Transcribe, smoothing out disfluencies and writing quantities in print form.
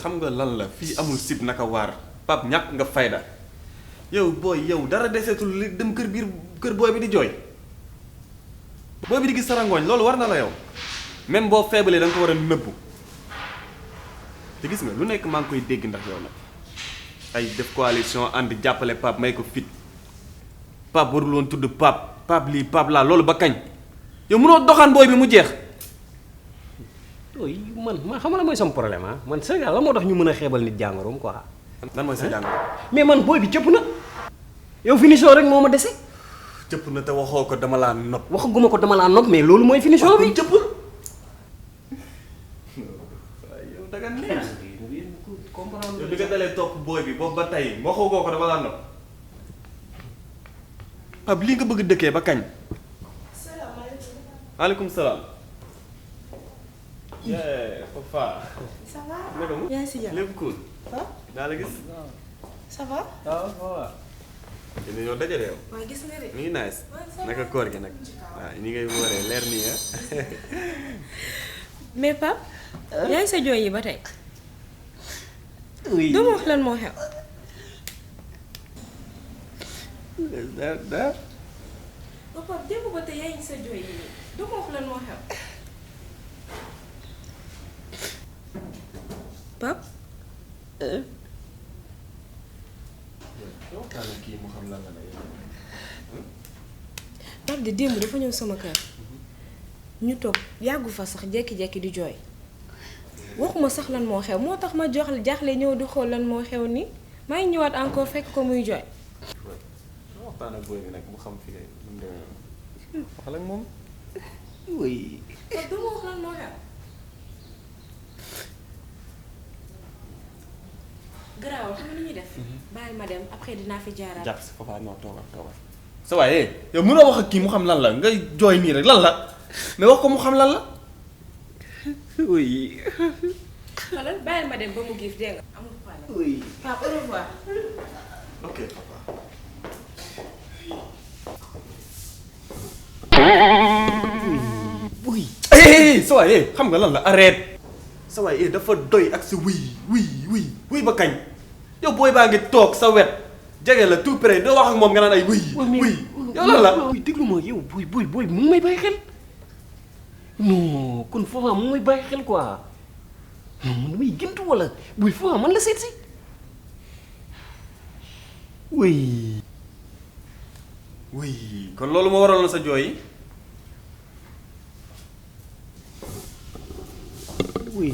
xam nga lan la fii amul sib naka waar Pape ñàkk nga fayda yow booy yow dara deseetul li dem kër booy bi di jooy booy bi di gis sarangooñ loolu war na la yow même boo feebalee da nga ko war a nëbbu te gis nga lu nekk maa ngi koy dégg ndax yow nag ay def coalition ànd jàppale Pape may ko fit Pape warul woon tudd Pape lii Pape laa loolu ba kañ yow mënoo doxaan booy bi mu jeex. ooy man xam la mooy sama problème ah man Sénégal la moo tax ñu mën a xeebal nit jàngoroom quoi. lan mooy sa jàngoro. mais man booy bi cëpp na yow finition rek moo ma dese. cëpp na te waxoo ko dama laa nopp. waxaguma ko dama laa nopp mais loolu mooy finition bi cëpp. yow da nga neex. yow bi nga dalee topp booy bi boobu ba tey waxagoo ko dama laa nopp. Pape lii nga bëgg dëkkee ba kañ. maaleykum salaam. Papa. ça va. naka mu. yaa ngi si jàmm. lépp cool. ah. daa la gis. ça va. waaw. dina ñoo dajale yow. waaye gis nga de. mi ngi nice. naka koor gi nag. waaw ni ngay wooree leer nii ah. mais Pape. yaa ngi sa jooy yi ba tey. oui doo ma wax lan moo xew. da Pape démb ba tey yaa ngi sa jooy yi doo ma wax lan moo xew. Pape. kii mu xam lan la Pape de démb dafa ñëw sama kër. ñu toog yàggu fa sax jékki-jékki di jooy. waxuma sax lan moo xew moo tax ma jaaxle ñëw di xool lan moo xew nii maa ngi ñëwaat encore fekk ko muy jooy. waxtaan ak booy bi nag mu xam fi mu demee waxal ak moom. oui Pape doo ma wax lan moo xew. garaawal xam nga ni ñuy def. bàyyil ma dem après dinaa fi jaaraat. jàpp si papa non toogal. sa waaye yow mënoo wax ak kii mu xam lan la ngay jooy nii rek lan la mais wax ko mu xam lan la. oui xoolal bàyyil ma dem ba mu giif dégg nga amul problème. oui Pape au revoir. ok papa. oui sa waaye xam nga lan la arrête. sa waaye dafa doy ak sa wuy ba kañ yow booy baa ngi toog sa wet jege la tout près doo wax ak moom nga naan ay wuy yow lan la. oui déglu ma yow buy mu ngi may bàyyi xel non kon foofa mu ngi may bàyyi xel quoi non man damay gëntu wala buy foofa man la seet si oui kon loolu moo waraloon sa jooy yi. oui